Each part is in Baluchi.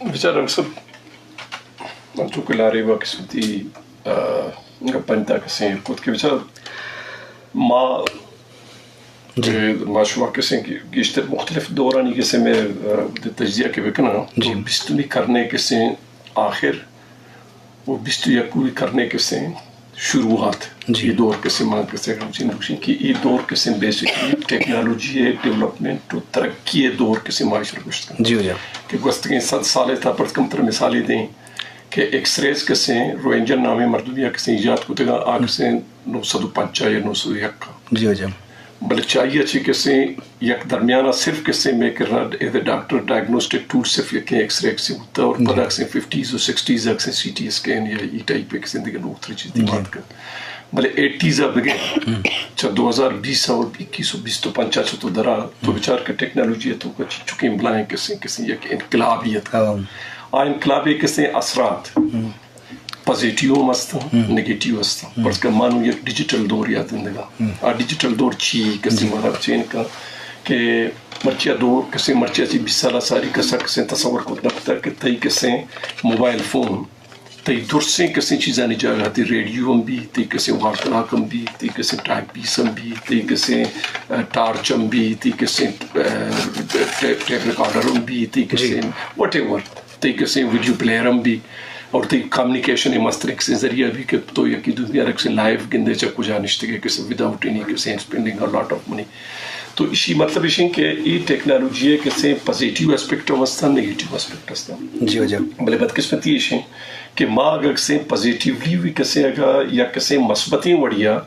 بچار رنگ صاحب، من چونکہ لارے با قسمتی، آ، گپانی تہا کسیں کت کہ بچار ما، جی۔ اے، ما شما کسیں کہ گیشتر مختلف دورانی کسیں میں، آ، تجزیہ کہ بکناں، جی۔ تو بیستمی کرنے کسیں آخر و بیست و یکمی کرنے کسیں شروعات، جی۔ یہ دور کسیں ما کسیں ہمچین دوشیں کہ یہ دور کسیں بیسکلی ٹیکنالوجی ڈیولپمنٹ و ترقی دور کسیں ما اشرا گوشت کنیں۔ جی، جی۔ کہ گوستگیں صد سال تہا پرت کم تر مثالے دیں کہ ایکس ریز کسیں روینجن نامیں مردمی کسیں ایجاد کتگا، آ کسیں نو سد و پنچاہ یا نو سد و یک۔ جی، جی۔ بلے چہ آئی ءَ چہ کسیں یک درمیان ءَ صرف کسیں مئے کرا as a doctor diagnostic tool صرف یکیں ایکس رے کسیں بوتا اور جی۔ پدا کسیں ففٹیز و سکسٹیز ءَ کسیں سی ٹی اسکین یا ای ٹائپ ءِ کسیں دگہ نوکتریں چیز جی۔ دیمات کت۔ بلے ایٹیز ءَ بگے ہم۔ چہ دو ہزار بیس ءَ اور اکیس و بیست و پنچ ءَ چہ تو درا تو ہم۔ بچار کہ ٹیکنالوجی ءِ توکا چی چکیں بلائیں کسیں، کسیں یک انقلابی ات۔ ہاں۔ آ انقلابے کسیں اثرات ہم۔ پازیٹیو ہم است، ہم۔ نیگیٹیو است۔ ہم۔ پرچہ کہ ما نوں یک ڈیجیٹل دور ءَ زندگا۔ ہم۔ آ ڈیجیٹل دور چی کسیں جی۔ مارا چین کا کہ مرچی ءَ دور کسیں، مرچی ءَ چہ بیست سال ءَ ساری کسا کسیں تصور کت نہ کتا کہ تئی کسیں موبائل فون، تئی درسیں کسیں چیزانی جاگہ تئی ریڈیو ہم بی، تئی کسیں وارتلاک ہم بی، تئی کسیں ٹائپ پیس ہم بی، تئی کسیں، آ، ٹارچ ہم بی، تئی کسیں، آ، ٹیپ، ٹیپ ریکارڈر ہم بی، تئی جی۔ کسیں وٹ ایور۔ تئی کسیں ویڈیو پلیئر ہم بی اور تئی کمیونیکیشن ءِ مستریں کسیں ذریعہ بی کہ تو یکے دومی ءَ را کسیں لائیو گندے چہ کجا نشتگے کسیں وداؤٹ اینی کسیں اسپینڈنگ ا لاٹ آف منی۔ تو اشی مطلب اش انت کہ ای ٹیکنالوجی ءِ کسیں پازیٹیو اسپیکٹ ہم استاں، نیگیٹیو اسپیکٹ استاں۔ جی واجہ۔ بلے بدقسمتی اش انت کہ ما اگاں کسیں پازیٹیولی بھی کسیں اگاں یا کسیں مثبتیں وڑیا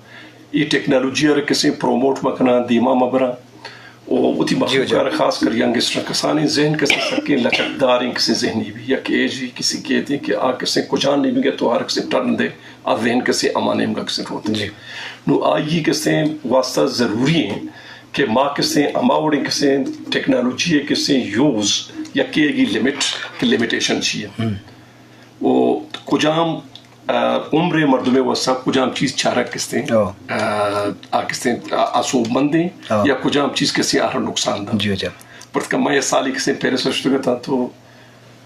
ای ٹیکنالوجی ءَ را کسیں پروموٹ مکناں، دیما مبراں، و وتی جی، مخلوق جی۔ ءَ را خاص کر ینگسٹر کسانیں ذہن کسیں سکیں لچکداریں کسیں ذہنی بھی، یک ایجی کسیں کہتے کہ آ کسیں کجان نیمگے تو ہر کسیں ٹرن دے، آ ذہن کسیں ہما نیمگا کسیں روت۔ جی۔ نو آئی کسیں واسطہ ضروری ہیں کہ ما کسیں ہما وڑیں کسیں ٹیکنالوجی ءِ کسیں یوز یکے گی لمٹ کہ لمیٹیشن چی ہے۔ ہم۔ و کجام، آ، عمر ءِ مردم ءِ واسطہ کجام چیز چارگ کستیں، ہو۔ آ، آ کستیں، آ، آ سوبمندیں، ہو۔ یا کجام چیز کستیں آرا نقصان دہ۔ جی، جی۔ پرتکہ من یک سالے کستیں پیرس ءَ شتگ اتاں تو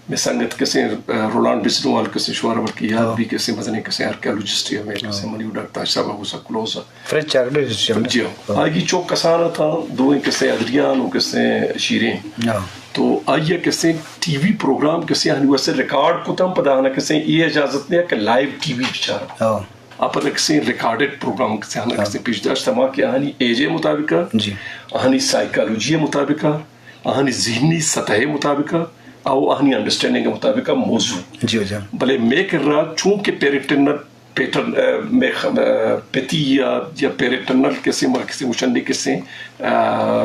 مئے سنگت کستیں، آ، رولانڈ بسنوال کستیں شمارا بلکہ یاد ہو۔ بھی کستیں مزنیں کستیں آرکیالوجسٹ یا مئے ہو۔ کستیں منی و ڈاکٹر تاج صاحب ءَ گوسا کلوز ءَ۔ Farid chocolate system. جی ہو۔ ہو۔ آئی چوک کسان اتاں، دوئیں کستیں ادریان و کستیں شیریں۔ ہو۔ تو آئی ءَ کسیں ٹی وی پروگرام کسیں آہانی واسطہ ریکارڈ کتاں، پدا آہاں کسیں اے اجازت نیا کہ لائیو ٹی وی بچاراں۔ ہاں۔ آ پدا کسیں ریکارڈڈ پروگرام کسیں آہاں ہاں۔ کسیں پیش داشت ہما کہ آہانی ایج ءِ مطابق، جی۔ آہانی سائیکالوجی ءِ مطابق، آہانی ذہنی سطح ءِ مطابق، او آہانی انڈرسٹینڈنگ ءِ مطابق موضوع۔ جی، جی۔ بلے مئے کرا چونکہ پیرنٹنل پیٹرن، آ، مئے خ-، آ، پتی یا، یا پیرنٹرنل کسیں ما کسیں گوشن کسیں، آ،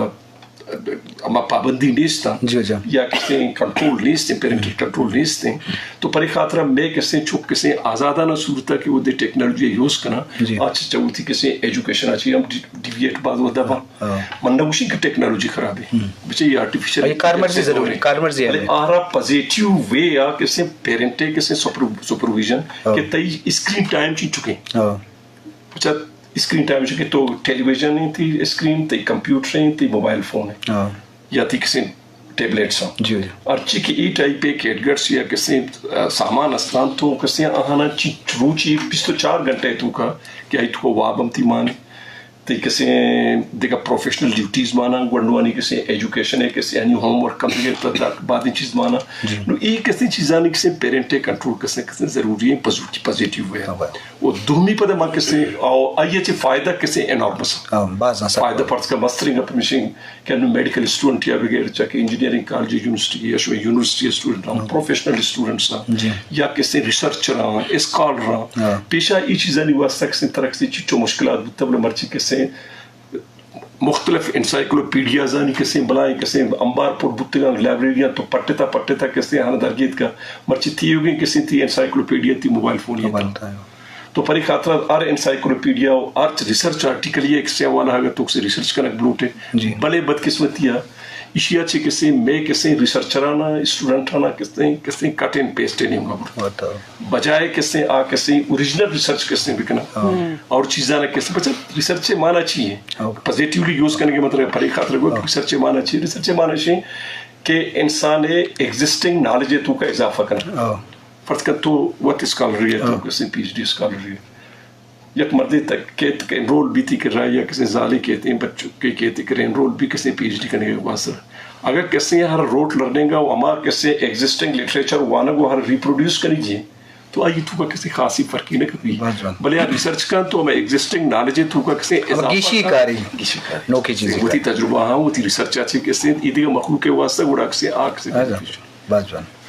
ہما پابندی نیست۔ جی، جی۔ یا کسیں کنٹرول نیست، پیرنٹل کنٹرول نیست۔ تو پرے خاطر مئے کسیں چک کسیں آزادانہ صورت کہ وہ دے ٹیکنالوجی یوز کنا، جی۔ آ چہ چوتی کسیں ایجوکیشن آ چی ہم ڈی-، ڈیویٹ باز ودا با۔ ہاں۔ من نہ گوشیں کہ ٹیکنالوجی خراب ہے۔ ہم۔ بچے یہ آرٹیفیشل یہ کارمرزی انٹیلیجنس ضروری، دور ہے۔ کارمرزی ہے۔ بلے آرا پازیٹیو وے آ کسیں پیرنٹ کسیں سپر-، سپرویژن ہاں۔ کہ تئی اسکرین ٹائم چی چکے۔ ہاں۔ بچار اسکرین ٹائم چکے تو ٹیلی ویژن ہیں تئی اسکرین، تئی کمپیوٹر ہیں، تئی موبائل فون ہیں۔ ہاں۔ یا تئی کسیں ٹیبلیٹس ہیں۔ جی، جی۔ ہرچی کہ ای ٹائپ کے گیڈگٹس یا کسیں، آ، سامان استان تو کسیں آہانا چی روچی بیست و چار گھنٹے تو کا کہ آئی تو واب ہم تئی مانے۔ تئی کسیں دگہ پروفیشنل ڈیوٹیز مانا، گونڈوانی کسیں ایجوکیشن ہے، کسیں آنی ہوم ورک کم بگیر، تا، تا بعدی چیز مانا۔ جی۔ نو ای کسیں چیزانی کسیں پیرنٹ کنٹرول کسیں، کسیں ضروری ہیں، پزو-، پازیٹیو ہے۔ ہاں، بھائی۔ و دومی پدا ما کسیں، او، آئی چی فائدہ کسیں انارمس۔ ہاں، باز ہاں، سر۔ فائدہ فرض کا مسترنگ اپنی مشین کہ انو میڈیکل اسٹوڈنٹ یا بغیر چاکہ انجینئرنگ کالج، یونیورسٹی یا شو یونیورسٹی اسٹوڈنٹ ہاں، ہاں۔ پروفیشنل اسٹوڈنٹس ہاں، جی۔ یا کسیں ریسرچر ہاں، اسکالر ہاں۔ ہاں۔ پیشا ای چیزانی واسطہ کسیں طرح کسیں چیچو مشکلات بوتا، بلے مرچی کسیں مختلف انسائیکلوپیڈیازانی کسیں بلائیں کسیں انبار پر بوتگاں، لائبریریاں تو پٹتا پٹتا کسیں آنا درگیت کا، مرچی تیوگیں کسیں تئی انسائیکلوپیڈیا تئی موبائل فون موبائل ایتا۔ تو پری خاطر ہر انسائیکلوپیڈیا و ہر ریسرچ آرٹیکل یہ کسیں حوالہ اگر تو کسیں ریسرچ کنگ بلوٹے، جی۔ بلے بدقسمتی ہے، ایشی ءَ چہ کسیں مئے کسیں ریسرچرانا، اسٹوڈنٹانا کسیں، کسیں کٹ اینڈ پیسٹ ءِ نیمگا برت۔ بجائے کسیں آ کسیں اوریجنل ریسرچ کسیں بکناں۔ ہاں۔ اور چیزانا کسیں، بچہ ریسرچ ءِ معنی چی ہے؟ ہاں۔ پازیٹیولی یوز کنگ ءِ مطلب ہے، پرے خاطر گو ہاں۔ ریسرچ ءِ معنی چی ہے؟ ریسرچ ءِ معنی چی ہے؟ کہ انسان ءِ ایگزسٹنگ نالج ءِ توکا اضافہ کنگ۔ فرض کن تو وت اسکالرے ئے، تو کسے پی ایچ ڈی اسکالرے ئے، یک مردے تک کیت کہ انرول بیتی کہ رائی ءَ کسے زالے کیت، ایں بچکے کیت کہ انرول بی کسے پی ایچ ڈی کنگ ءِ واسطہ۔ اگر کسے ہر روٹ لرننگ ءَ و ہما کسے ایگزسٹنگ لٹریچر وانگ و ہر ریپروڈیوس کنگی ایں، تو آئی توکا کسے خاصی فرقی نہ کپی۔ بلے آ ریسرچ کن تو ہمے ایگزسٹنگ نالج ءِ توکا کسے اضافہ گیشی کن۔ کاری۔ گیشی کاری۔ نوکیں چیزے وتی کاری۔ تجربہ ہاں، وتی ریسرچ ءَ چی کسے ایدگہ مخلوق ءِ واسطہ گڑا کسے آ کسے۔ باز جوان۔